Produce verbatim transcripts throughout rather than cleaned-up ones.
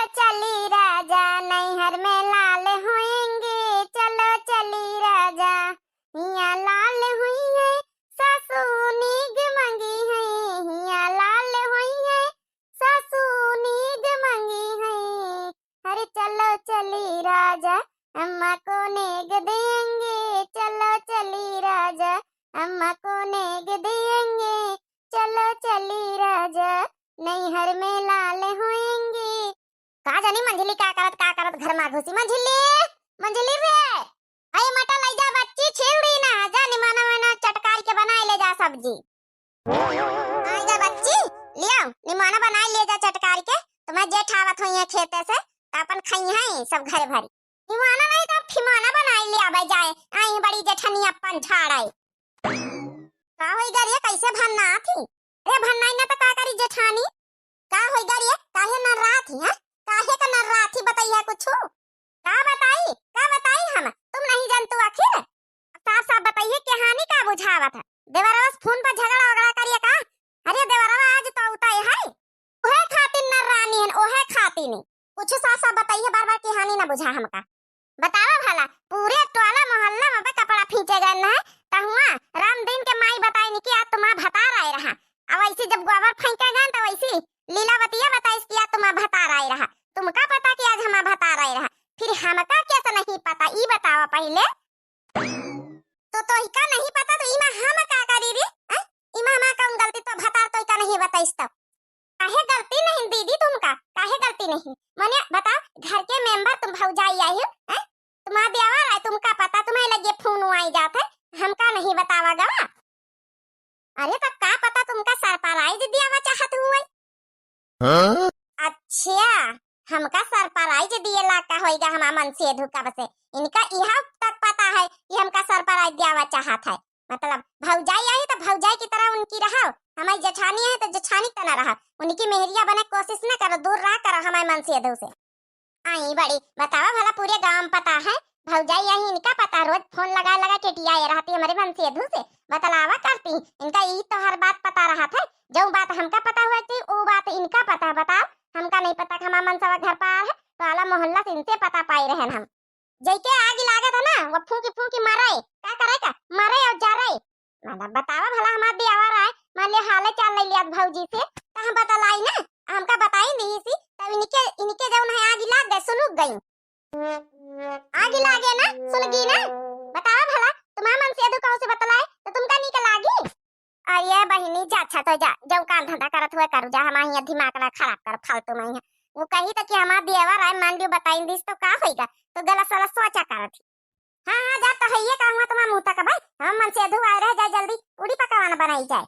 चली राजा, नैहर में लाल होएंगे, चलो चली राजा। हियाँ लाल हुई है, सासू नीग मंगी है, हियाँ लाल हुई है, सासू नीग मंगी है। अरे चलो चली राजा, अम्मा को नेग देंगे, चलो चली राजा, अम्मा को नेग देंगे, चलो चली राजा, नैहर में लाल होएंगे। का जानी मंझली का करत, का करत घर मा घुसी। मंझली, मंझली रे, आई मटर लई जा बच्ची, छिल दी ना, जा निमाना में ना चटकाई के बनाई ले जा सब्जी। आई जा बच्ची, लियाओ, निमाना बनाई ले जा चटकाई के, तुम्हें जेठ आवत होई है खेते से, त अपन खाई है सब घरे भरी। निमाना नहीं त फिमाना बनाई ले आवे जाए, आई बड़ी जेठनी अपन झाड़ आई। का होई गा रे, कैसे भन्ना थी? अरे भन्नाई ना त का करी जेठानी? का होई गा रे, काहे नर्रात ही, हैं? काहे का नर्रात ही, बतैया कुछु? का बताई, का बताई हम? तुम नहीं जानतू आखिर? साफ साफ बताइए, कहानी का बुझावत है? देवरवा से फोन पर झगड़ा वगड़ा करिए का? अरे देवरवा आज तो उताई है, ओहे खातिर नर्रानी हन, ओहे खातिर नहीं। कुछ साफ साफ बताइए, बार बार कहानी ना बुझा हमका। बतावा भला, पूरे टोला मोहल्ला में बे कपड़ा फींचे गए न है, तहुआ रामदीन के माई बताई कि आज तुम्हार भतार आए रहा। अब ऐसे जब गोबर फेंके गए तो वैसी लीलावतिया बताइस कि आज तुम्हार भतार आए रहा। तुमका पता कि आज हमार भतार आए रहा, फिर हमका कैसे नहीं पता, ई बतावा पहले। तो तोहिका नहीं पता तो इमा हम का करी रे? हैं? इमा हमार कौन गलती, तो भतार तोहिका नहीं बताइस तो? काहे गलती नहीं दीदी तुमका? काहे गलती नहीं? मने बताओ, घर के मेंबर तुम भौजाई आई हो, हैं? तुम्हार देवर है, तुमका पता, तुम्हें लगे फोन आई जात है, हमका नहीं बतावा गवा? अरे तो का पता तुमका सरप्राइज दियावा चाहत हुए। हाँ? अच्छा, हमका सरप्राइज दिए ला का होइगा हमार मनसेधु कब से। इनका इहा तक पता है कि हमका सरप्राइज दियावा चाहत है। मतलब भौजाई आई तो भौजाई की तरह उनकी रहो, हमारी जेठानी है तो जेठानी की तरह रहो, उनकी मेहरिया बने कोशिश न करो, दूर रहा करो हमारे मनसेधु से। आई बड़ी, बतावा भला, पूरे गांव में पता है, भौजाई यही इनका पता, रोज फोन लगा लगा टिटियाए रहती हमरे मनसेधु से, बतलावा करती, इनका ई तो हर बात पता रहत है, जो बात हमका पता हुआ थी, वो बात इनका पता है, बताओ, हमका नहीं पता कि हमार मनसवा घर पर है, तो आला मोहल्ला से इनसे पता पाई रहन हम। जैके आग लागत है ना, वो फूंकी फूंकी मरे, का करे का, मरे और जरे। मतलब बतावा भला हमार देवर आए, मान ले हाले चाल ले लियात भौजी से, त हम बतलाई ना, हमका बताई नहीं सी, तब इनके, इनके जौन है आग लाग गए, सुलग गई। आग लागे ना, सुलगी ना। बतावा भला, तुम्हार मनसेधु कहूँ से बतलाए, तो तुमका नीक लागी? अरे बहिनी, जा अच्छा तो जा, जौ काम धंधा करत हुए करू जा, हमार हियाँ दिमाग ना खराब कर फालतू में हियाँ। वो कही तो कि हमार देवर आए, मान लियो बताई दिस तो का होइगा, तो गलत सलत सोचा करत ही। हाँ, हाँ, जा तो हइये का हुआ तुम्हार मुँह तक भाई। हम मनसेधु आए रह जाए, जल्दी पूड़ी पकवान बनाई जाए।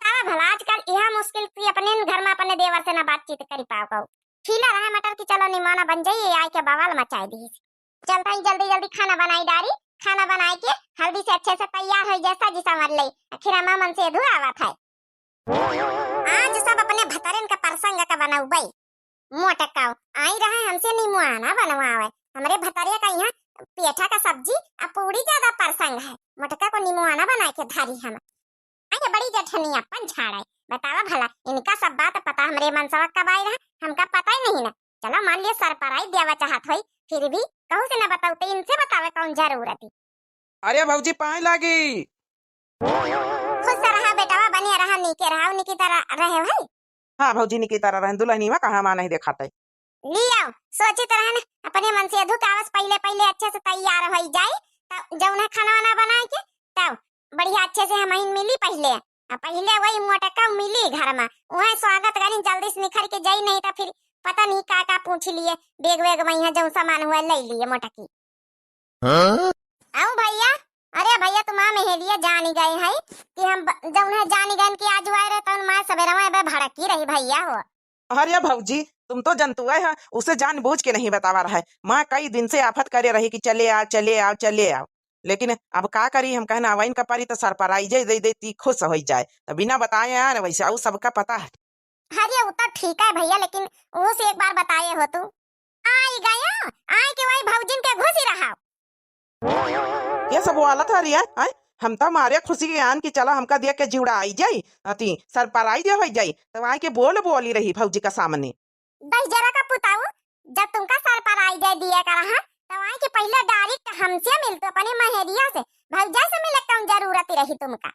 बतावा भला, आजकल यह मुश्किल से अपने घर में अपने देवर से ना बातचीत करी पाओ कहो। छीला रहा मटर की, चलो निमोना बन जाइए, आए के बवाल मचाए दी। चलता ही जल्दी जल्दी खाना बनाई डारी, खाना बनाए के हल्दी से अच्छे से तैयार हो जाए, सजी संवर ले। आखिर हमार मनसेधु आवत है। आज सब अपने भतरन का प्रसंग का बनउबे। मोटकाओ, आई रहे हमसे निमुआना बनवावे। हमरे भतरिया का यहाँ पेठा का सब्जी आ पूड़ी ज्यादा पसंद है। मोटका को निमुआना बनाए के धारी हम। आई बड़ी जेठनी अपन झाड़े। बतावा भला, इनका सब बात पता हमरे मनसवा कब आई रहा, हमका पता ही नहीं ना। चलो मान लिया सरप्राइज देवा चाहत होई, फिर भी कहूँ से ना बताओ तो इनसे बतावे कौन जरूरत है। अरे भौजी, पाए लागी। खुश रहा बेटवा, बनिया रहा, नीके रहा, नीकी तरह रहे भाई। हाँ भौजी, नीकी तरह रहे, दुल्हनिया कहाँ माँ नहीं देखाते। लियाओ, सोचित रहे न, अपने मनसेधु कावस पहले, पहले अच्छे से तैयार होई जाई, तब जौन है खाना वाना बनाए के, तब बढ़िया अच्छे से हमहिन मिली पहले। आ पहले वही मोटका मिली घर में, वही स्वागत करी, जल्दी से निखर के जाई, नहीं तो फिर पता नहीं का का पूछ लिए, बैग वैग में यहाँ जौन सामान हुआ ले लिए मोटकी। हाँ? आऊ भैया, अरे भैया, तुम्हार मेहरिया जानी गए है कि हम ब-, जौन है जानी गए कि आज आए रहे, तौन माँ सवेरा में बे भड़की रही भैया हो। अरे भौजी, तुम तो जनतुआ है, उसे जानबूझ के नहीं बतावा रहा है। माँ कई दिन से आफत करे रही कि चले आओ, चले आओ, चले आओ, लेकिन अब का करी, हम कहना अवैन का परी तो सरप्राइजे दे देती, खुश हो जाए, तो बिना बताए आए ना, वैसे आऊ सबका पता है। अरे, वो तो ठीक है भैया, लेकिन वो से एक बार बताए हो तू। आई गयो, आई के वही भौजिन के घुसी रहा। ये सब वाला था रिया, आय? हम तो मारे खुशी के आन की चला हमका दिया के जुड़ा आई जाई, अति सरप्राइज हो जाई, तो आई के बोल बोली रही भौजी का सामने। दहिजरा का पुताऊ, जब तुमका सर पर आई जाए दिया करा, हाँ, तो आई के पहले direct हमसे मिलतो, अपने मेहरिया से। भौजाई से मिले कौन जरूरत रही तुमका?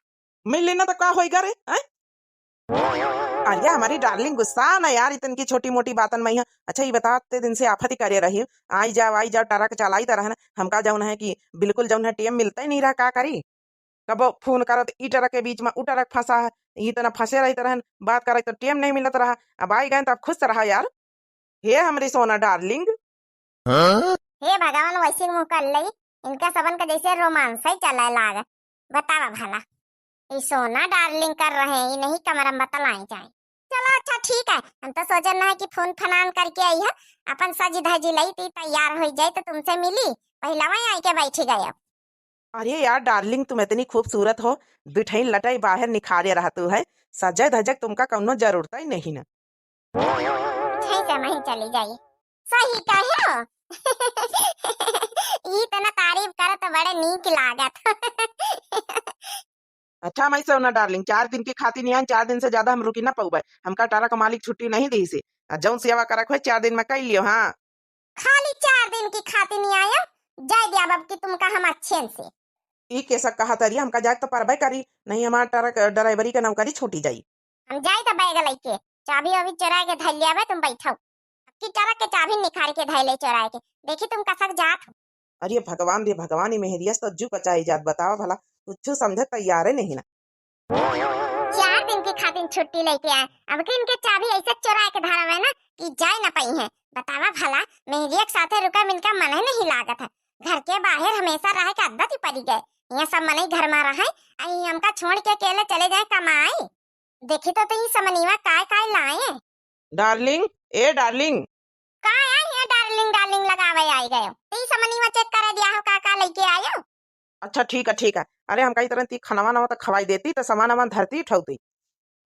मिल लेना तो का होइगा रे, हैं? अरे हमारी darling, गुस्सा ना यार, इतन की छोटी मोटी बातन में यहाँ। अच्छा, ये बता, इतने दिन से आफत ही करे रही, आई जाओ, आई जाओ, ट्रक चलाई तरह ना, हमका जौन है कि बिल्कुल जौन है टेम मिलता ही नहीं रहा, का करी? कबो फोन करत, ई ट्रक के बीच में ऊ ट्रक फंसा है, ई तना फंसे रही तरह, बात करे तो टेम नहीं मिलत रहा। अब आई गए तो अब खुश रहा यार। हे हमरी सोना darling। हाँ? हे भगवान, वैसी मुँह कर लई, इनका सबन का जैसे रोमांस ही चले लाग। बतावा भला, ई सोना darling कर रहे हैं, ई नहीं कमरा में बतलाई जाए। चलो अच्छा ठीक है, हम तो सोचन है कि फोन फनान करके आई है, अपन सजी धजी लई ती तैयार हो जाए तो तुमसे मिली, पहला वहीं आई के बैठी गए। अरे यार darling, तुम इतनी खूबसूरत हो, दुठई लटई बाहर निखारे रहतू है, सजे धजे तुमका कौनो जरूरत ही नहीं ना। ठीक है, वहीं चली जाइए। सही कहे हो। ई तना तारीफ करे तो बड़े नीक लागत। अच्छा, मैं सोना darling, चार दिन की खातिर नहीं आए, चार दिन से ज्यादा हम रुकी ना पउबे। हमका ट्रक मालिक छुट्टी नहीं दी से। आ जौन सेवा करक होए, चार दिन में कर लियो, हाँ। खाली चार दिन की खातिर नहीं आया, जाए दिया बाब कि तुमका हम अच्छे से। ई कैसा कहा तरी, हमका जाए तो परबे करी, नहीं हमार ट्रक ड्राइवरी के नौकरी छूटी जाई। हम जाई तो बैग लइके, चाबी वाबी चोरा के धर लिया बे, तुम बैठो। कि ट्रक के चाबी निखार के धर ले चोरा के, देखी तुम कसक जात हो। अरे भगवान रे भगवान, ई मेहरिया से तो जू पचाई जात, बताओ भला, कुछ समझे तैयार है नहीं ना। चार दिन की खातिर छुट्टी लेके आए, अब के इनके चाबी ऐसे चोरा के धरा है ना कि जाए ना पाई है। बतावा भला, मेहरिया के साथे रुका मिलका मन ही नहीं लागत है। घर के बाहर हमेशा रहे के आदत ही पड़ी गए। यहाँ सब मनई घर में रहे, आई हमका छोड़ के अकेले चले जाए कमाए। देखी तो तई समनीवा काय काय लाए। Darling, ए darling। का आई है darling, darling लगावे आई गयो? तई समनीवा check करे दिया हो का का लेके आयो? अच्छा ठीक है, ठीक है। अरे हमका ई तरह ती खनवा नवा तो खवाई देती तो सामान वामान धरती उठौती।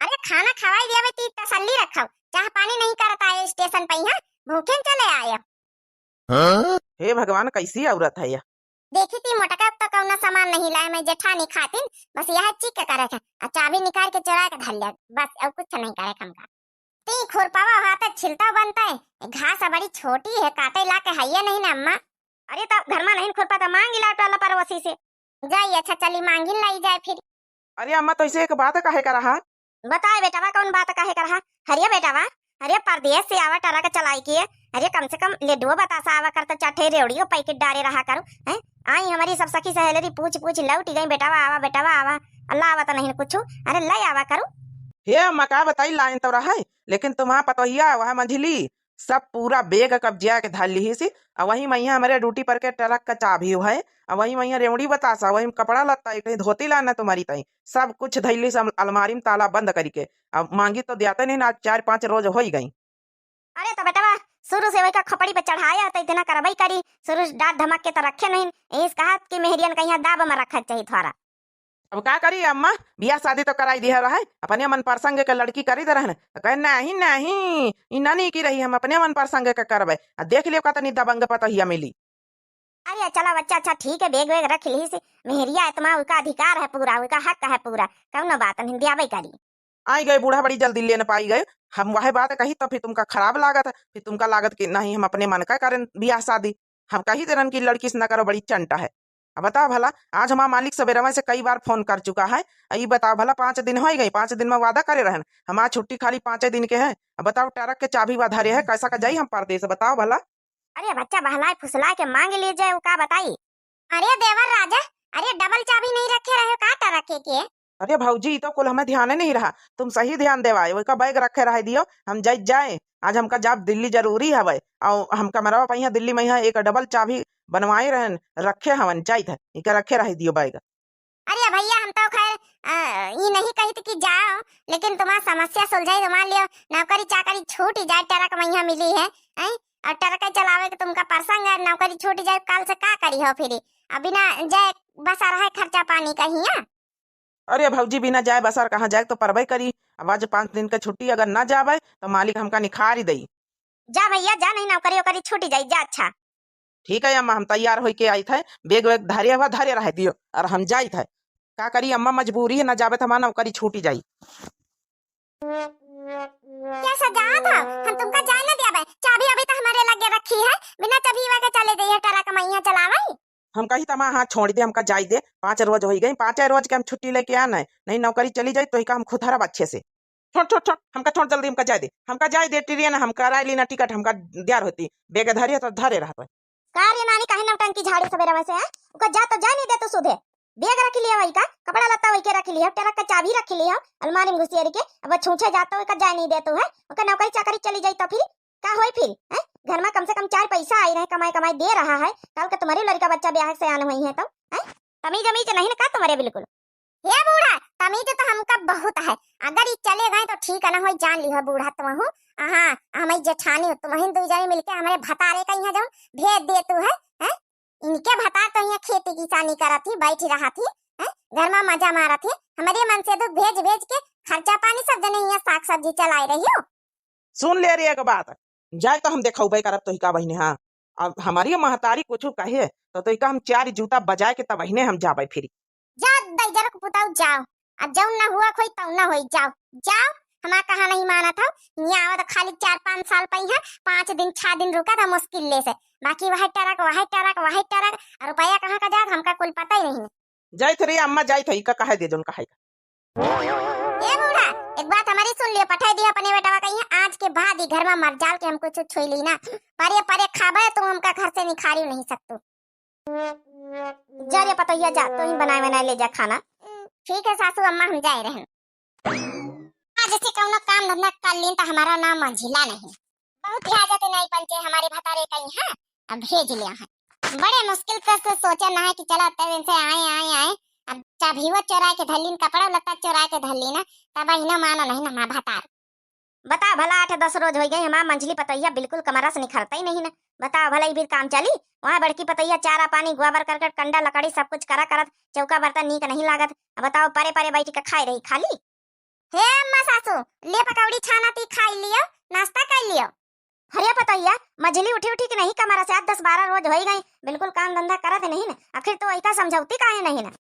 अरे खाना खवाई दिया बे, ती तसल्ली रखो, चाह पानी नहीं करता है station पे, यहाँ भूखे चले आयो। हाँ? हे भगवान, कैसी औरत है यह? देखी ती मोटका तो कौनो सामान नहीं लाए मैं जेठानी खातिन, बस यह चिक करे के, आ चाबी निकाल के चोरा के धर लिया, बस और कुछ नहीं करे हमका। ती खुरपावा हाथ छिलता बनता है, घास बड़ी छोटी है, काटे ला के हइये नहीं ना अम्मा। अरे तो घर में नहीं खुरपा तो मांगी ला टोला पड़ोसी से। जाई, अच्छा चली मांगी लाई जाए फिर। अरे अम्मा, तो इसे एक बात कहे का रहा। बताए बेटावा, कौन बात कहे का रहा? अरे बेटावा, अरे परदेस से आवा ट्रक चलाई के, अरे कम से कम लड्डुओ बतासा आवा करता, चार ठे रेवड़ियो पैकेट डारे रहा करू, हैं? आई हमारी सब सखी सहेलरी पूछ पूछ लौट गई, बेटावा आवा, बेटावा आवा, अल्लाह आवा तो नहीं कुछ, अरे ले आवा करू। हे अम्मा, का बताई, लाइन तो रहा है, लेकिन तुम्हारा पतोहिया वह मंझली सब पूरा बैग कब्जा के धर लिहिस। आ वही मइहाँ हमरे ड्यूटी पर के ट्रक का चाबी है, आ वही मइहाँ रेवड़ी बतासा, वही कपड़ा लत्ता, एक ठे धोती लाना तुम्हारी ताई, सब कुछ धइलिस हम अलमारी में ताला बंद करिके। अब मांगी तो दियाते नहीं ना, आज चार पाँच रोज होई गई। अरे तो बेटवा, शुरू से वही का खोपड़ी पे चढ़ाया तो इतना करबई करी, शुरू से डांट धमक के तो रखे नहीं। इस कहा कि मेहरियन कहीं दाब में रखा चाहिए थोड़ा। अब का करी अम्मा, बियाह शादी तो कराई दिया रहे, अपने मन प्रसंग के लड़की करी दे रहन, तो कहे, "नहीं, नहीं, ई ननी की रही, हम अपने मन प्रसंग के करबे।" आ देख लियो, कतनी दबंग पतोहिया मिली। अरे चला बच्चा, अच्छा ठीक है, बैग वैग रख ली से, मेहरिया आत्मा उनका अधिकार है पूरा, उनका हक है पूरा, कौनो बात नहीं, दियाबे करी। आई गए बूढ़ा, बड़ी जल्दी लेन पाई गए। हम वह बात कही तो फिर तुमका खराब लागत है, फिर तुमका लागत कि नहीं, हम अपने मन का करें बियाह शादी। हम कही दे रहन कि लड़की से न करो, बड़ी चंटा है। अब बताओ भला, आज हमारा मालिक सवेरवा से कई बार फोन कर चुका है। ई बताओ भला, पाँच दिन हो गई, पाँच दिन में वादा करे रहन, हमारा छुट्टी खाली पाँचे दिन के है। अब बताओ, ट्रक के चाबी वा धरे है, कैसा का जाई हम परदेस, बताओ भला। अरे बच्चा, बहलाए फुसलाए के मांग लीजिए, वो का बताई। अरे देवर राजा, अरे डबल चाबी नहीं रखे रहे का ट्रक के? अरे भौजी, ई तो कुल हमें ध्यान नहीं रहा, तुम सही ध्यान देवाए, वही का बैग रखे रह दियो, हम जाइत जाए। आज हमका जाब दिल्ली जरूरी हवे, और हम कमरवा पे यहाँ दिल्ली में यहाँ एक डबल चाबी बनवाए रहन, रखे हवन, जाइत है, इका रखे रह दियो बैग। अरे भैया, हम तो खैर, अ, ई नहीं कहित कि जाओ, लेकिन तुम्हार समस्या सुलझाई, तुम्हार लिए नौकरी चाकरी छूट ही जाए, ट्रक में यहाँ मिली है, हैं? और ट्रक चलावे के तुमका प्रसंग है, नौकरी छूट जाए, काल से का करी हो फिर? अब बिना जाए बसा रहे खर्चा पानी का हिया। अरे भौजी, बिना जाए बसर कहाँ जाए, तो परबे करी। अब आज पाँच दिन के छुट्टी, अगर ना जाबे तो मालिक हमका निखारी दई। जा भैया जा, नहीं नौकरी ओकरी छूटी जाई, जा। अच्छा ठीक है अम्मा, हम तैयार होई के आई थे, बैग वैग धरे हुआ धरे रह दियो और हम जाई थे। का करी अम्मा, मजबूरी है, ना जाबे तो हमार नौकरी छूटी जाई। कैसा जात हो? हम तुमका जाए ना दियाबे। चाबी अभी तो हमारे लगे है, बिना चबियवा के चले जइहे ट्रक मइहाँ चलावइ। हम कही तमा, हाँ, छोड़ दे, हमका जाए दे, पाँच रोज होइ गइ, पाँचे रोज के हम छुट्टी लेके आना है, नहीं नौकरी चली जाई तो इका हम खुद हरब अच्छे से। छोड़, छोड़, छोड़, हमका छोड़ जल्दी, हमका जाए दे, हमका जाए दे, ट्रेन हम कराए ली ना टिकट, हमका द्यार होती, बेग धरे तो धरे रहत। का रे नानी, काहे नौटंकी झाड़ी सबेरे में से, हैं? ओका जा तो जाए नहीं दे तू सुधे। बेग रखि लियो वही का, कपड़ा लत्ता वही के रखि लियो, ट्रक का चाबी रखि लियो अलमारी में घुसियरी के, अब छूछे जात तो ओका जाए नहीं दे तू, हैं? ओका नौकरी चाकरी चली जाई तो फिर का होई फिर, हैं? घर में कम से कम चार पैसा आई रहे, कमाए कमाए दे रहा है, कल के तुम्हारे लड़का बच्चा ब्याह से आन हुई है तो, हैं? तमीज अमीज नहीं ना का तुम्हारे बिल्कुल? हे बूढ़ा, तमीज तो हमका बहुत है, अगर ई चले गए तो ठीक ना होई, जान लिहो बूढ़ा तुमहू। हाँ, हमरी जेठानी हो, तुमहिन दुई जनी मिलके हमरे भतारे का इहाँ जउन भेज दे तू है, हैं? इनके भतार तो इहाँ खेती किसानी करत ही, बैठी रहत ही, हैं? घर में मजा मारत ही, हमरे मन से दुख भेज भेज के खर्चा पानी सब जने इहाँ साग सब्जी चलाए रही हो। सुन ले रे एक बात, जाए तो हम देखउबे करब तोहिका बहिने, हाँ। अब हमरी महतारी कुछ कहे तो तोहिका हम चार जूता बजाए के तबहिने हम जाबे फिरी। जा दैजरक पुताऊ जाओ, आ जउन ना हुआ खोई तउ ना होई, जाओ, जाओ। हमार कहा नहीं मानत हो, यहाँ आवत खाली चार पाँच साल पइहाँ, पाँच दिन छह दिन रुकत है मुश्किल ले से, बाकी वही ट्रक, वही ट्रक, वही ट्रक, और रुपया कहाँ का जात हमका कुल पता ही नहीं। जाइत रही अम्मा, जाइत है, का कहे दे जउन कहे का। ए बूढ़ा, एक बात हमरी सुन लियो, पठाई दियो अपने बेटवा कहीं, आज के बाद ई घर में मरजाल के हम कुछ छुई ली ना, परे परे खाबे, तू हमका घर से निखारी नहीं सकतू। जा रे पतोहिया जा, तू ही बनाए बनाए ले जा खाना। ठीक है सासू अम्मा, हम जाए रहन। आज से कउनो काम धंधा कर लीन तो हमारा नाम मंझिला नहीं। बहुत ही आदत नहीं पंचे हमारे भतारे कहीं, हाँ, अब भेज लिया है। बड़े मुश्किल से, से सोचे ना है कि चला तब इनसे आए, आए, आए। अब चाभियो चोराए के धर लीन, कपड़ा लत्ता चोराए के धर लीन, तब इन्हें मानो नहीं ना हमारा भतार। बता भला, आठ दस रोज होइ गए, हमार मंझली पतोहिया बिल्कुल कमरा से निखरता ही नहीं ना। बताओ भला, ई भी काम चली? वहाँ बड़की पतोहिया चारा पानी, गोबर करकट, कंडा लकड़ी सब कुछ करा करत, चौका बर्तन नीक नहीं लागत। अब बताओ, परे परे बैठ के खाए रही खाली? हे अम्मा सासू, ले पकौड़ी छाना ती खाई लियो, नाश्ता कर लियो। अरे पतोहिया, मझली उठी उठी के नहीं कमरा से, आज दस बारह रोज होइ गए, बिल्कुल काम धंधा करत नहीं ना, आखिर तो ऐसा समझौती काहे नहीं ना?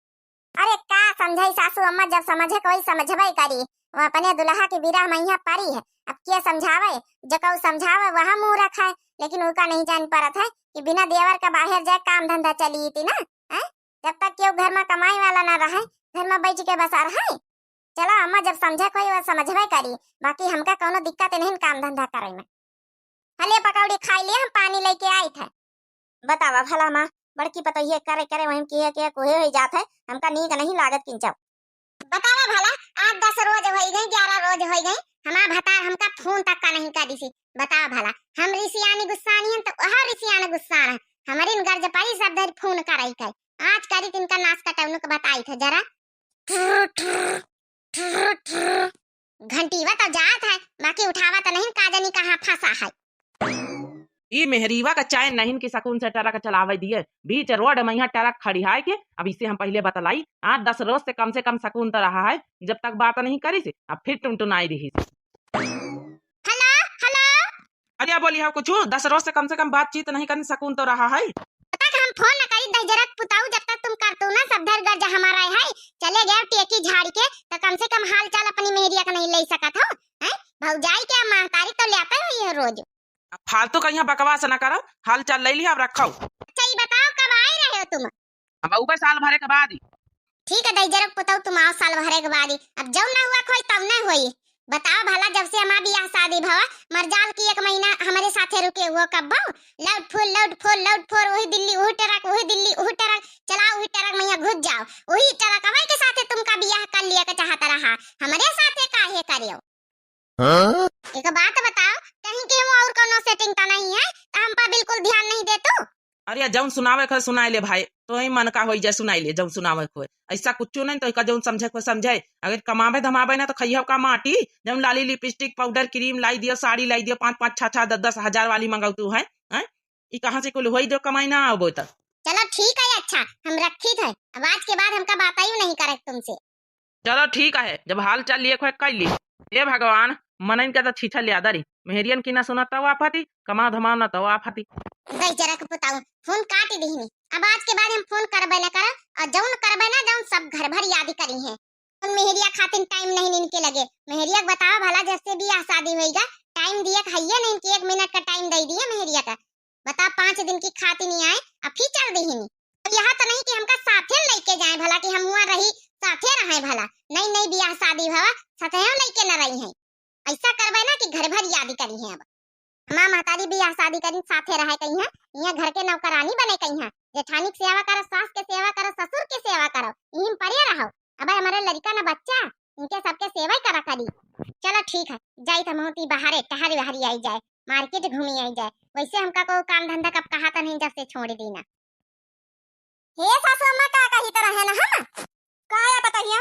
अरे का समझाई सासू अम्मा, जब समझे कोई समझबे करी। वो अपने दुल्हा की बिरह मइहाँ परी है, अब के समझावे? जकऊ समझावे वह मुँह रखा है, लेकिन उका नहीं जान परत है कि बिना देवर का बाहर जाए काम धंधा चली थी ना, हैं? जब तक केहू घर में कमाए वाला ना रहे, घर में बैठ के बसा रहे। चला अम्मा, जब समझे कोई वह समझबे करी, बाकी हमका कउनो दिक्कत नहीं काम धंधा करे में। हले पकौड़ी खाई लिया, हम पानी लेके आई थे। बतावा भला माँ, बड़की पतोहिए करे करे वहीं किहे किहे कोहे होई जात है, हमका नीक नहीं लागत किंचौ। बतावा भला, आठ दस रोज होई गई, ग्यारह रोज होई गई, हमार भतार हमका फोन तक का नहीं करिसी। बतावा भला, हम रिसियानी गुस्सानी हन तो वह रिसियान गुस्सान है। हमरिन गर्ज पड़ी सब धरी फोन करई के। आज करी तिनका नास कटौनुक बताई थे जरा। ठुर्र, ठुर्र, ठुर्र, ठुर्र। घंटीवा तो जात है, बाकी उठावा तो नहीं, का जानी कहाँ फंसा है। ई मेहरीवा का चैन नहीं कि सकून से ट्रक चलावे दिए। बीच रोड में यहाँ ट्रक खड़ी है के, अब इसे हम पहले बतलाई, आठ दस रोज से कम से कम सकून तो रहा है, जब तक बात नहीं करी से, अब फिर टुनटुनाई रही से। हेलो, हेलो। अरे बोली हो कुछ, दस रोज से कम से कम बातचीत नहीं करनी, सकून तो रहा है। जब तक हम फोन न करी दहिजरक पुताऊ, जब तक तुम करतू ना सब धर गर्ज हमारा है। चले गए टेकी झाड़ के, तो कम से कम हाल चाल अपनी मेहरिया का नहीं ले सकत हो, हैं? भौजाई के महतारी तो ले आते हो ये रोज। अब फालतू का यहाँ बकवास ना करो, हाल चाल ले लिया, अब रखो। अच्छा ये बताओ कब आए रहे हो तुम? अब ऊपर साल भरे के बाद ही। ठीक है दहिजरक पुताऊ, तुम आओ साल भरे के बाद ही। अब जौन ना हुआ खोई तब ना होई। बताओ भला, जब से हमार बियाह शादी भवा, मरजाल की एक महीना हमरे साथे रुके हुआ कब्बो? लौट फूल, लौट फूल, लौट फूल, वही दिल्ली, वही ट्रक, वही दिल्ली, वही ट्रक, चलाओ वही ट्रक में यहाँ घुस जाओ, वही ट्रक अवै के साथे तुमका बियाह कर लिया के चाहत रहा, हमरे साथे काहे करियो? हाँ? एक बात बताओ, कहीं के वो और कोनो setting तो नहीं है, तो हम पर बिल्कुल ध्यान नहीं दे तू? अरे जौन सुनावे के सुनाई ले भाई, तो ही मन का होई जाए सुनाई ले, जौन सुनावे के होए। ऐसा कुछ नहीं तो का जौन समझे को समझे। अगर कमावे धमावे ना तो खइया का माटी, जौन लाली lipstick powder cream लाई दियो, साड़ी लाई दियो, पाँच पाँच छह छह दस दस हजार वाली मंगाऊ तू है, हैं? ई कहाँ से कुल होई जो कमाई ना आवो तो। चलो ठीक है, अच्छा हम रखी थे, अब आज के बाद हमका बात ही नहीं करे तुमसे। चलो ठीक है, जब हाल चाल लिए खोए कैली। हे भगवान, मनइन के तो छीछा लिया दरी, मेहरियन की ना सुना तव आफती, कमा धमा ना तव आफती। दहिजरक पुताऊ, फोन काट दीहनी। अब आज के बाद हम फोन करबे न करब, और जौन करबे ना जौन सब घर भर याद करी हैं। उन मेहरिया खातिर टाइम नहीं इनके लगे। मेहरिया के बताओ भला, जब से बियाह शादी होइगा, टाइम दिए के हइये नहीं कि एक मिनट का टाइम दे दिए मेहरिया का। बता, पाँच दिन की खाती नहीं आए, अब फिर चल दिहिन। अब यहाँ तो नहीं कि हमका साथे लइके जाए भला, कि हम वहाँ रही, साथे रहे भला। नई नई बियाह शादी भवा, साथे लइके न रही हैं। ऐसा करबे ना कि घर भर याद करी हैं। अब हमार महतारी बियाह शादी करी, साथे रहे कही हैं, यहाँ घर के नौकरानी बने कही हैं। जेठानी के सेवा करो, सास के सेवा करो, ससुर के सेवा करो, इही में परे रहो। अब हमारे लड़का न बच्चा, इनके सबके सेवा ही करा करी। चलो ठीक है, जाई तो मोती बाहरे टहरी वहरी आई जाए, मार्केट घूमी आई जाए। वैसे हमका को काम धंधा कब कहा था नहीं, जब से छोड़ दी ना। हे सासू अम्मा, का कही तरह है ना हम? का या पता हिया?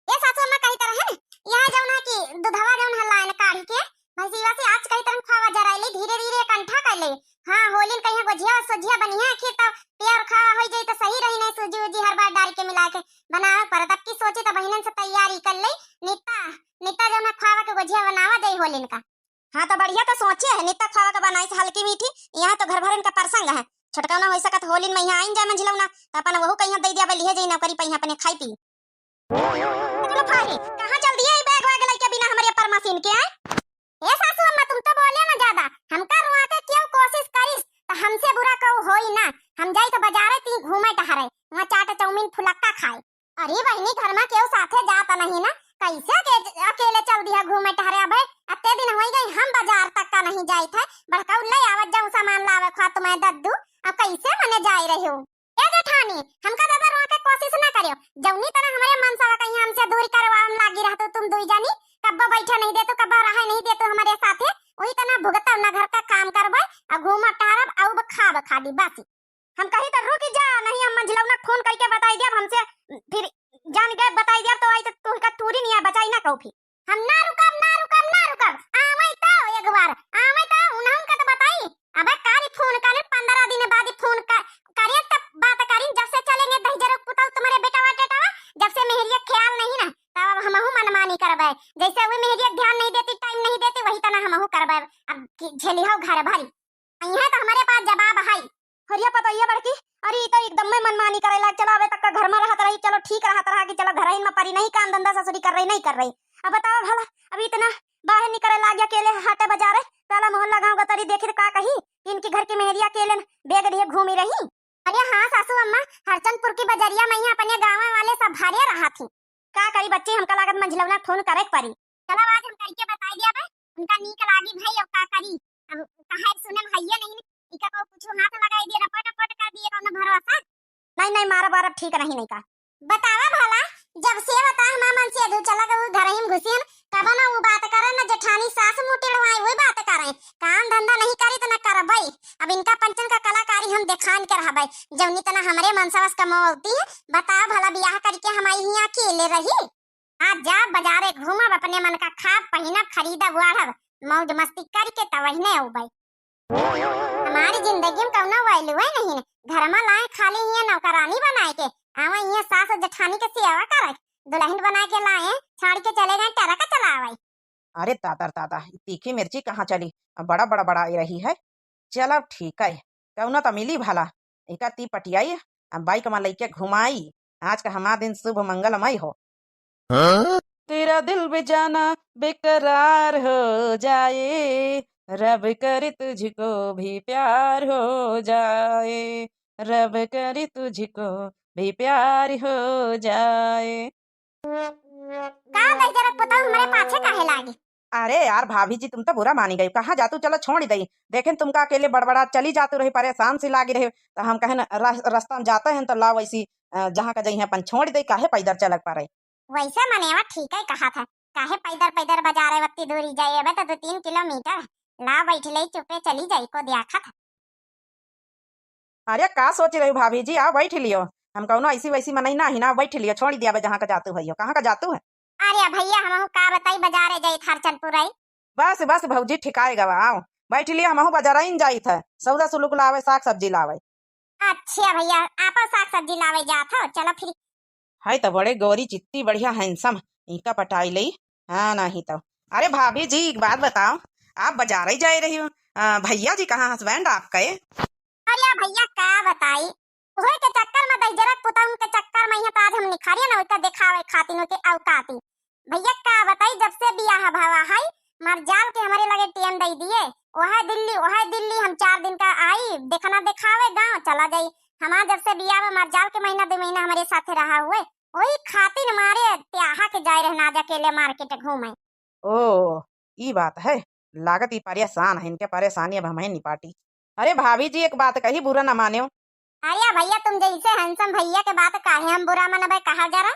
हे सासू अम्मा, कही तरह है ना, यहाँ जौन है कि दुधवा जौन है लाइन काढ़ी के, भैंसिया से आज कही तरह खावा जराइले, धीरे धीरे कंठा कर ले। हाँ, होलिन कहीं गोझिया सोझिया बनिया, आखिर तो प्यार खावा हो जाई तो सही रही, नहीं सूजी उजी हर बार डाल के मिला के बनावे पड़त। अब की सोची तो बहिनन से तैयारी कर ले, नित्ता, नित्ता जौन है खावा के गोझिया बनावा जाई होलिन का। हाँ, तो बढ़िया तो सोचे है, नित्ता खावा के बनाई से हल्की मीठी, यहाँ तो घर भरन का प्रसंग है। छोटका ना हो सकत, होलिन में यहाँ आइन जाए मंझिलौना, तो अपन वहू कहीं दे दिया, लिहे जाई नौकरी पे, यहाँ अपने खाई पी। चलो भाई, कहाँ चल दिया ई बैग वैग लइके बिना हमरे परमासीन के आए? ए सासू अम्मा, तुम तो बोले ना ज्यादा, हमका रुआ के क्यों कोशिश करिस, तो हमसे बुरा कहू होई ना। हम जाई तो बाजारे ती घूमे टहरे, वहाँ चाट चाउमीन फुलक्का खाए। अरे बहिनी, घर में केहू साथे जात नहीं ना, कैसे अके-, अकेले चल दिया घूमे टहरे? अबे अत्ते दिन होई गई, हम बाजार तक का नहीं जाइत है, बड़का उल्ले आवत जाऊं सामान लावे खुआ तुम्हें दद्दू, अब कैसे मने जाए रहे हो? ए जेठानी, हमका ज्यादा रोके कोशिश ना करियो, जौनी तरह हमारे मनसवा कहीं हमसे दूरी करवा में लागी रहतो तुम दुई जनी, कब्बो बैठे नहीं देतो, कब्बो रहे नहीं देतो हमारे साथे, वही तरह भुगतब ना घर का काम करबे, और घूमब टहरब, और खाब खाली बस। हम कही तो रुक जा, नहीं हम मंझिलौना फोन करके बताई दिया, हमसे फिर जान गए बताई दिया तो आई तो तुमका तूरी नहीं है, बचाई ना कहू फिर। हम ना रुकब, ना रुकब, ना रुकब, आवई तो एक बार, आवई तो उन्हन का तो बताई। अबे कारी फोन करें, पन्द्रह दिन बाद ही फोन कर, करें तब बात करें, जब से चलेंगे दहिजरक पुतौ तुम्हारे बेटावा टेटावा, जब से मेहरिया ख्याल नहीं ना, तब अब हमहू मनमानी करबे। जैसे वो मेहरिया ध्यान नहीं देती, टाइम नहीं देती, वही तना हमहू करबे। अब की झेली हो घर भरी। अइहे तो हमरे पास जवाब है। हरिया पतोहिया बड़की, अरे ई तो एकदम में मनमानी करे लाग, चलो अबे तक का घर में रहत रही, चलो ठीक रहत रहा कि चलो घर में परी नहीं, काम धंधा ससुरी कर रही, नहीं कर रही। अब बताओ भला, अब इतना बाहर निकले लाग अकेले हाटे बाजारे, टोला मोहल्ला गाँव गतरी देखी तो का कही कि इनकी घर की मेहरिया अकेले बैग लिए घूमी रही। अरे हाँ सासू अम्मा, हरचंदपुर की बजरिया में यहाँ अपने गाँव वाले सब भरे रहा थी। का करी बच्ची, हमका लागत मंझिलौना फोन करे के परी। चलो आज हम करके बताई दिया बे, उनका नीक लागी भाई, अब का करी, अब कहे सुने में हइये नहीं, इका को कुछ हाथ लगाई दिए, रपट रपट कर दिए, कौनो भरोसा। नहीं, नहीं, मारा बार अब ठीक नहीं, नहीं का। बतावा भला, जब से बता हमार मन से अधू चला गऊ घर ही में घुसियन, तब ना वो बात करे, ना जेठानी सास मुँह टेढ़वाए, वही बात करे, काम धंधा नहीं करी तो ना करबई। अब इनका पंचन का कलाकारी हम देखान के रहबे, जौनी तना हमरे मनसवस कमौती है। बतावा भला, बियाह करके हम आई हियाँ अकेले रही? आज जा बजारे घूमब, अपने मन का खाब, पहिनब, खरीदब, ओढ़ब, मौज मस्ती करके तब वहीने अउबे। हमारी जिंदगी में कौनो value है नहीं। घर में लाए खाली हियाँ नौकरानी बनाए के, आवे हियाँ सास जेठानी के सेवा करे, दुल्हन बनाए के लाए, छाड़ के चले गए ट्रक चलावे। अरे दादा रे दादा, ई तीखी मिर्ची कहाँ चली? अब बड़ा बड़ा बड़ा आई रही है। चलो ठीक है, कौनो तो मिली भला, एका ती पटियाई, अब बाइक में लइके घुमाई। आज का हमार दिन शुभ मंगलमय हो। हाँ? तेरा दिल बेजाना बेकरार हो जाए, रब करे तुझको भी प्यार हो जाए, रब करे तुझको भी प्यार हो जाए। का दहिजरक पुतौ हमरे पाछे काहे लागी? अरे यार भाभी जी, तुम तो बुरा मानी गई। कहाँ जातू, चलो छोड़ दई। देखेन तुमका अकेले बड़बड़ा चली जातू रही, परेशान सी लागी रही, तो हम कहेन रस-, रास्ता में जाते हैं तो लाओ ऐसी, अ, जहाँ का जइहें अपन छोड़ दई, काहे पैदर चलक पड़े। वैसे मनेवा ठीक है कहा था, काहे पैदर पैदर बजारे वत्ती दूरी जाए, अबे तो दो तीन किलोमीटर, लाओ बैठ ले चुपे चली जाई को दिया खा था। अरे का सोच रही हो भाभी जी, आओ बैठ लियो। हम कौनो ऐसी वैसी मनई ना ही ना, बैठ लियो, छोड़ दिया बे जहाँ का जातू है यो। कहाँ का जातू है? अरे भैया, हमहू का बताई, बजारे जाई था हरचंदपुर आई। बस बस भौजी, ठिकाए गवा, आओ बैठ लियो, हमहू बजारइन जाई था, सौदा सुलुक लावे, साग सब्जी लावे। अच्छा भैया, आपा साग सब्जी लावे जात हो, चलो फिर। है तो बड़े गोरी चित्ती, बढ़िया handsome, इनका पटाई लई। हाँ, नहीं तो। अरे भाभी जी, एक बात बताओ, आप बजारे जाए रही हो, अ, भैया जी कहाँ, husband आपका? अरे भैया, का बताई, उहे के चक्कर में, दहिजरक पुतौन के चक्कर में यहाँ तो आज हम निखारिए ना, ओका देखावे खातिर ओके औकाती। भैया, का बताई, जब से बियाह भवा है, मर जाल के हमरे लगे टेम दई दिए, ओहे दिल्ली, ओहे दिल्ली, हम चार दिन का आई, देखना देखावे गाँव चला जाई। हमार जब से बियाह बा, मरजाल के महीना दो महीना हमरे साथे रहा हुए, वही खातिर मारे त्याहा के जाए रहे ना जा अकेले मार्केट घूमे। ओ, ई बात है। लागत ई परेशान है, इनके परेशानी अब हमही निपाटी। अरे भाभी जी, एक बात कही, बुरा ना मान्यो। अरे भैया, तुम जैसे handsome भैया के बात काहे हम बुरा मनबे, कहा जरा।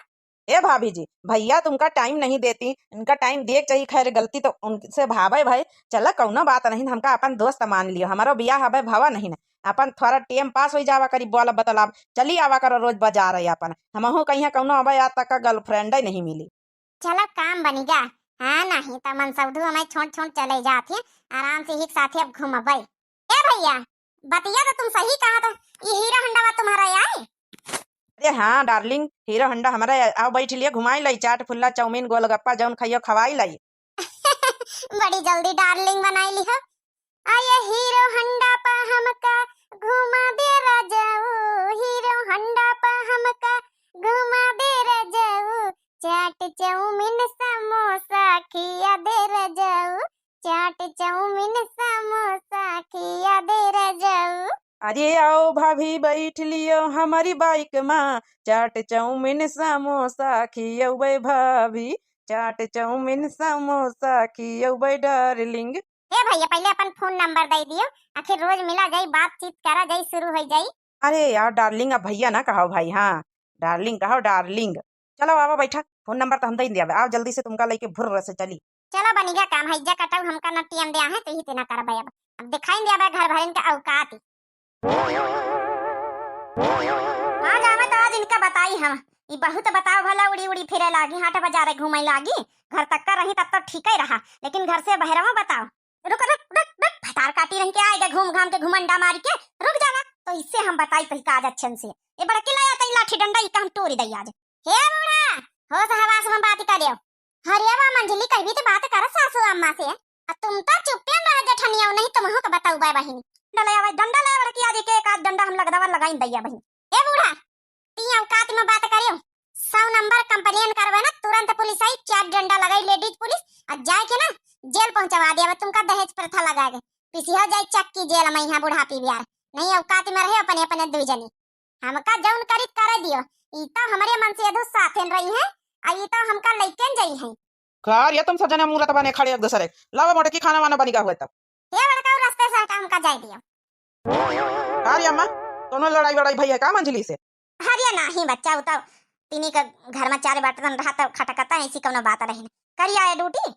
ए भाभी जी, भैया तुमका time नहीं देती, इनका time दिए के चाहिए। खैर, गलती तो उनसे भावे भाई, चला कौनो बात नहीं, हमका अपन दोस्त मान लियो, हमारो बियाह हबे भवा नहीं ना, अपन थोड़ा time pass हो जावा करी, बोला बतलाब, चली आवा करो रोज बाजार है अपन, हमहू कहीं कौनो अबे आज तक का girlfriend ही नहीं मिली। चलो काम बनिगा। हाँ, नहीं तो मनसौधू हमें छोड़ छोड़ चले जात ही, आराम से ही साथे अब घूमबे। ए भैया, बतिया तो तुम सही कहा था, ये हीरो होंडा बा तुम्हारा आए? अरे हाँ darling, हीरो होंडा हमारा है, आओ बैठ लिए, घुमाई लाई चाट फुल्ला चाउमीन गोलगप्पा जौन खाइयो खवाई लाई। बड़ी जल्दी darling बनाई ली हो। आये हीरो होंडा पा हमका घुमा दे रजऊ, हीरो होंडा पा हमका घुमा दे रजऊ, चाट चाउमीन समोसा खिया दे रजऊ, चाट चाउमीन समोसा खिया दे रजऊ। अरे आओ भाभी बैठ लियो हमारी bike मा, चाट चाउमीन समोसा खियौबे भाभी, चाट चाउमीन समोसा खियौबे darling। ए भैया, पहले अपन phone number दे दियो, आखिर रोज मिला जाई, बातचीत करा जाई, शुरू हो जाई। अरे यार darling, अब भैया ना कहो भाई, हाँ darling कहो darling। चलो आवा बैठा, phone number तो हम दे दिया, आओ जल्दी से तुमका लेके भुर्र से चली। चलो बनिगा काम, हैजा कटाऊ हमका ना time दिया है, तो ही तेना करबे अब, अब दिखाई दिया बे घर भरन का औकात। आज आवे तो आज इनका बताई हम, ई बहुत बताओ भला, उड़ी उड़ी फिरे लागी, हाट बाजार घूमे लागी, घर तक का रही तब तो ठीक ही रहा, लेकिन घर से बहरवा बताओ। रुक रुक रुक रुक, भतार काटी रही के आएगा घूम घाम के घुमंडा मारी के, रुक जाना, तो इससे हम बताई तो का आज अच्छे से। ये बड़के लाया तई लाठी डंडा, इका हम तोड़ी दई आज। हे बूढ़ा, होश हवास में बात करियो। अरे वाह मंझली, कभी तो बात कर सासू अम्मा से। आ तुम तो चुप्पे रह जेठनिया, नहीं तुमहू के बताऊ बा बहिनी। डंडा ले आवे, डंडा ले आवे कि आज एक एक आध डंडा हम लगदावा लगाइन दैया बहिनी। ए बूढ़ा, ती औकात में बात करियो, सौ number complain करबे ना, तुरंत पुलिस आई, चार डंडा लगाई ladies पुलिस, आ जाए के ना जेल पहुंचवा दिया, तुमका दहेज प्रथा लगा के पिसी हो जाए चक्की जेल में, यहाँ बुढ़ापी बिहार। नहीं औकात में रहे अपने अपने दुई जनी। हमका जौन करित करे दियो, ई तो हमरे मनसेधू साथेन रही हैं, आ ई तो हमका लइकेन जई हैं। का रे तुम सजने मूरत बने खड़े एक दूसरे, लावा मोटकी खाना वाना बनिगा हुए तब। हे बड़का, उ रस्ते से हटा, हमका जाए दियो। का रे अम्मा, कोनो लड़ाई वड़ाई भई है का मंझली से? अरे नाही बच्चा, उ तो तिनी के घर में चार बर्तन रहा तो खटकता है, ऐसी कोनो बात नहीं। करी आए duty?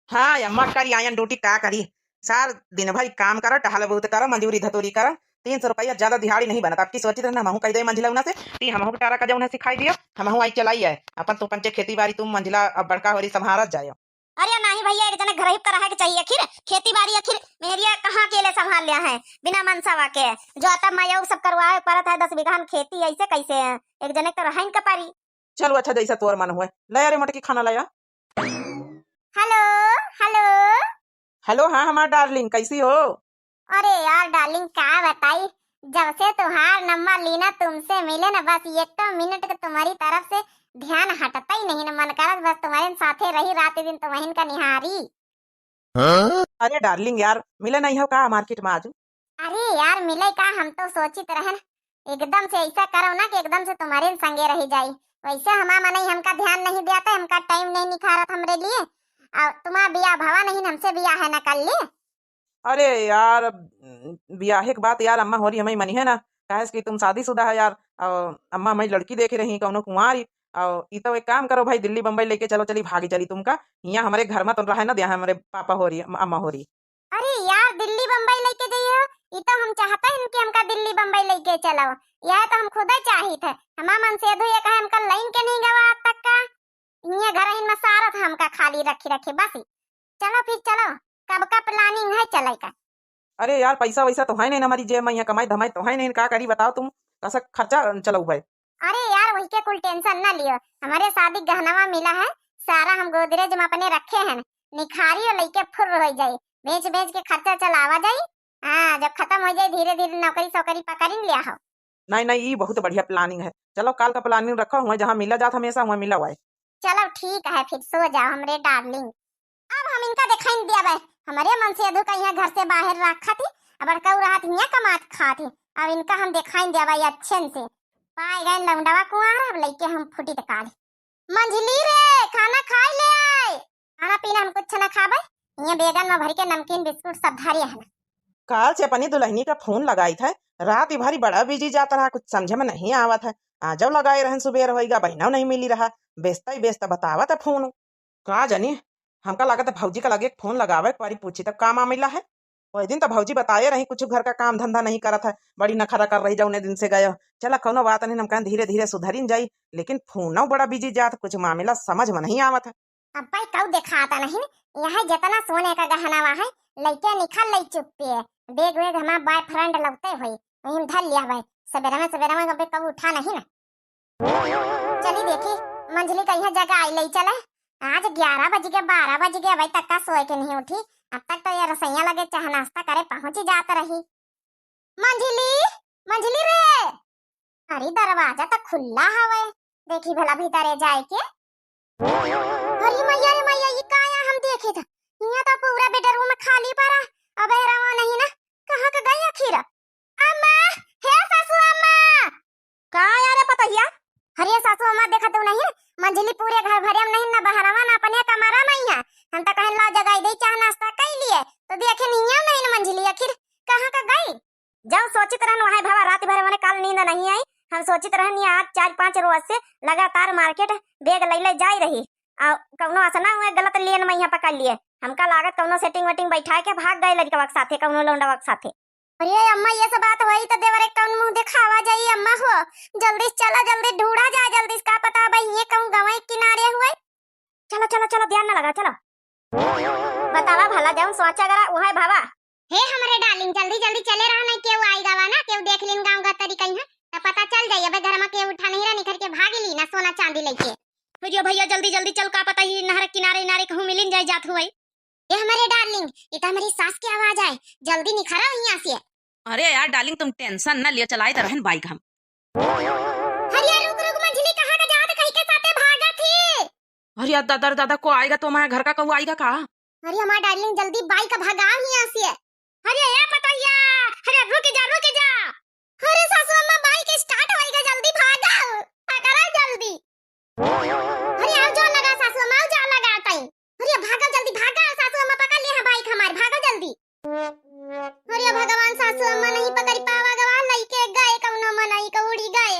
हाँ अम्मा, करी आयन duty, का करी? सार दिन भर काम करो, टहल बहुत करो, मजूरी धतूरी करो, तीन सौ रुपया ज्यादा दिहाड़ी नहीं बनता। अब की सोचित रहना, हमहू कह दे मंझिला उना से, ती हमहू के टारा का जौन है सिखाई दियो, हमहू आई चलाई है अपन। तू पंचे खेती बाड़ी, तुम मंझिला अब बड़का होरी संभारत जायो। अरे नाही भैया, एक जने घर ही पर रहे के चाहिए, आखिर खेती बाड़ी आखिर मेहरिया कहाँ अकेले संभाल लिया है बिना मनसवा के? जो आता माया सब करवाए परत है, दस बीघा खेती, ऐसे कैसे है? एक जने तो रहन के पारी। चलो अच्छा, जैसा तोर मन हुए। ले अरे मोटकी खाना लाया। हेलो, हेलो। हेलो, हाँ हमार darling, कैसी हो? अरे यार darling, का बताई, जब से तुहार नंबर लीना, तुमसे मिले ना, बस एक तो मिनट के तुम्हारी तरफ से ध्यान हटता ही नहीं ना, मन करत बस तुम्हारे साथे रही, रात दिन तुम्हारे का निहारी। अरे darling यार, मिले नहीं हो का market में आज? अरे यार, मिले का, हम तो सोचित रहन, एकदम से ऐसा करो ना कि एकदम से तुम्हारे संगे रही जाई। वैसे हमार मनई हमका ध्यान नहीं दिया था, हमका time नहीं निखारत हमरे लिए। और तुम्हारा बियाह भवा नहीं, हमसे बियाह है ना कर लिए। अरे यार, अब, उम, बियाहे के बात यार, अम्मा होरी हमें मनी है ना, काहे कि तुम शादीशुदा है यार, और अम्मा हमें लड़की देखे रही कौनो कुंवारी, और ई तो एक काम करो भाई, दिल्ली बम्बई लेके चलो, चली भागी चली तुमका, हियाँ हमरे घर में तो रहे ना दिया है हमरे पापा होरी, अम-, अम्मा होरी। अरे यार, दिल्ली बम्बई लेके जाइए, ई तो हम चाहता है कि हमका दिल्ली बम्बई लेके चलो, यह तो हम खुदे चाहित है। हमार मनसेधू ये कहे हमका लाइन के नहीं गवा आज तक का, हियाँ घर इन में सारत हमका खाली रखी रखी बस। चलो फिर चलो, कब का planning है चले का? अरे यार, पैसा वैसा तो है नहीं ना हमारी जेब में, यहाँ कमाई धमाई तो है नहीं, का करी बताओ तुम, कैसा खर्चा चलाऊ भाई? अरे यार, वही के कुल tension ना लियो, हमारे शादी गहनवा मिला है, सारा हम गोदरेज में अपने रखे हैं, निखारी और लइके फुर्र हो जाई, बेच बेच के खर्चा चलावा जाई। हाँ, जब खत्म हो जाई धीरे धीरे नौकरी सौकरी पकड़िन लिया हो। नहीं नहीं, ई बहुत बढ़िया planning है। चलो काल का planning रखो, हुआ जहाँ मिला जात हमेशा, हुआ मिला हुआ है। चलो ठीक है, फिर सो जाओ हमरे darling। अब हम इनका देखाइन दिया बे, हमरे मनसेधू का यहाँ घर से बाहर रखा थी, अब बड़का रहत हियाँ कमात खात ही। अब इनका हम देखाइन देबै अच्छे से। पाए गए लौंडवा कुंवार, अब लइके हम फुटी त काली। मंझली रे, खाना खाई ले आए। खाना पीना हम कुछ न खाबै, ये बैगन में भर के नमकीन बिस्कुट सब धरे है ना। काल से अपनी दुलहनी का फोन लगाइत है, रात भरी बड़ा बिजी जात रहा, कुछ समझे में नहीं आवत है। आजो लगाए रहन, सुबेर होइगा, बहिनौ नहीं मिली रहा, बेचता ही बेचता बतावत है फोन। का जानी, हमका लागत है भौजी का लगे एक फोन लगावे के परी, पूछी तब का मामला है। ओह दिन त भौजी बताए रही, कुछ घर का काम धंधा नहीं करत है, बड़ी नखरा कर रही जौने दिन से गए। चला कौनो बात नहीं, हम कहें धीरे धीरे सुधरिन जाई, लेकिन फोनौ बड़ा बिजी जात, कुछ मामला समझ में नहीं आवत है। अब भाई कऊ देखाता नहीं, यहाँ जितना सोने का गहना वहाँ है, लइके निकल लई चुप्पे। बैग वैग हमार बॉयफ्रेंड लौटे होई, वहीं धर लिया भाई। सवेरा में, सवेरा में अबे कऊ उठा नहीं ना। चली देखी, मंझली कहिया जगह आई लई चले। आज ग्यारह बज गया, बारह बज गया, अबे तक का सोए के नहीं उठी। अब तक तो ये रसोइया लगे चाह नाश्ता करे पहुँची जात रही। मंझली, मंझली रे, अरे दरवाजा तो खुला हवे, देखी भला भीतरे जाए के। अरे मैया रे मैया, ई का यहाँ हम देखे था? यहाँ तो पूरा बेडरूम खाली पड़ा। अबे रवा नहीं ना, कहाँ का गई आखिर? अम्मा, हे सासू अम्मा। का यारे पतोहिया? अरे सासू अम्मा, देखत हऊ नहीं, मंझली पूरे घर भरे में नहीं, ना बहरवा ना अपने कमरा में ही है। हम तो कहन ला जगाई दे, चाह नाश्ता कर लिए, तो देखे नहीं है नहीं मंझली, आखिर कहाँ का गई? जब सोचित रहन वहाँ भवा, रात भर मने काल नींद नहीं आई। हम सोचित रहन ये आज चार पाँच रोज से लगातार मार्केट बैग लैले जाई रही, आ कौनो असना हुए गलत लेन में यहाँ पकड़ लिए। हमका लागत कौनो सेटिंग वेटिंग बैठा के भाग गए लड़कवा के साथे, कौनो लौंडवा के साथे। अरे अम्मा, ये सब बात होई तो देवरे कौन मुंह दिखावा जाई अम्मा हो। जल्दी से चला, जल्दी ढूंढा जाए, जल्दी से, का पता भाई ये कहूँ गंवई किनारे हुए। चलो चलो चलो, ध्यान ना लगा, चलो। बतावा भला, जौन सोचा करा उहे भवा। हे हमरे डार्लिंग, जल्दी जल्दी चले रहा, नहीं केहू आई गवा ना, केहू देख लीन गाँव गतरी कहीं है, तो पता चल जाई। अबे घर में केहू उठा नहीं रहा, निखर के भाग ली ना सोना चांदी लेके। भैया भैया, जल्दी जल्दी चल, का पता ही नहर किनारे इनारे कहूँ मिलिन जाए जात हुए। ए हमरे डार्लिंग, ये तो हमारी सास की आवाज आए, जल्दी निखरा यहाँ से। अरे यार डार्लिंग, तुम टेंशन न लियो, चलाइत रहन बाइक हम। अरे यार रुक रुक मंझली, कहाँ का जात कहीं के साथे भागा थी? अरे यार दादा रे दादा, को आएगा तो हमारे घर का कहू आएगा का? अरे हमार डार्लिंग, जल्दी बाइक भगाओ यहाँ से। अरे ए पतोहिया, अरे रुक जा, रुक जा। अरे सासू अम्मा, बाइक स्टार्ट होइगा, जल्दी भागा, पकड़ा जल्दी। अरे आओ जोर लगा सासू अम्मा, आओ जोर लगा तई। अरे भागो जल्दी, भागो, सासू अम्मा पकड़ लिए हैं बाइक हमारे, भागो जल्दी। अरे भगवान, सासू अम्मा नहीं पकड़ पावा गवा, लइके गए कौनो मनई का, उड़ी गए।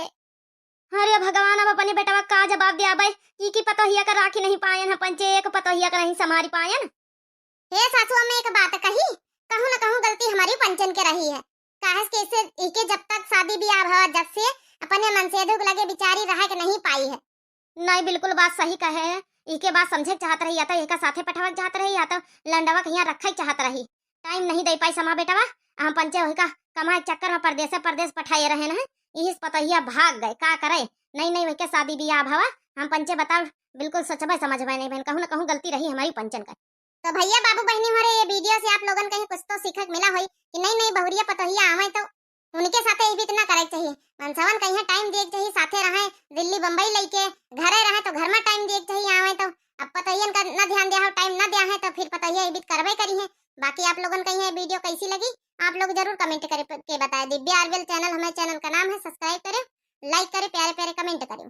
अरे भगवान, अब अपने बेटवा का जवाब दियाबे, ई की पतोहिया का राखी नहीं पायन है पंचे, एक पतोहिया का नहीं संभारी पायन। हे सासू अम्मा, एक बात कही, कहूँ न कहूँ गलती हमारी पंचन के रही है। काहे से कि इसे, इके जब तक शादी बियाह भवा, जब से अपने मनसेधु के लगे बिचारी रहे के नहीं पाई है। नहीं, बिल्कुल बात सही कहे है। इके बात समझे के चाहत रही, या तो इका साथे पठावे के चाहत रही, या तो लंडवा के यहाँ रखे के चाहत रही। टाइम नहीं दे पाई समा बेटवा, हम पंचे वही का कमाए के चक्कर में परदेसे परदेस पठाए रहे न, इहिस पतोहिया भाग गए, का करे। नहीं नहीं, वही के शादी बियाह भवा, हम पंचे बताओ, बिल्कुल सोचबे समझबे नहीं बहन, कहूँ न कहूँ गलती रही हमारी पंचन का। तो भैया बाबू बहनी हमारे, ये वीडियो से आप लोगन कहीं कुछ तो सीखे के मिला होई कि नई नई बहुरिया पतोहिया आवे तो उनके साथे ई बीत ना करे के चाहिए। मनसवन कहीं टाइम दिए के चाहिए, साथे रहे, दिल्ली बम्बई लइके घरे रहे तो घर में टाइम दिए के चाहिए, आवे तो। अब पतोहियन का ना ध्यान दिया हो, टाइम ना दिया है तो फिर पतोहिया ई बीत करबे करी है। बाकी आप लोगन कहीं वीडियो कैसी लगी, आप लोग जरूर कमेंट करे के बताए। दिव्या आरबेल चैनल हमारे चैनल का नाम है, सब्सक्राइब करे, लाइक करे, प्यारे प्यारे कमेंट करे।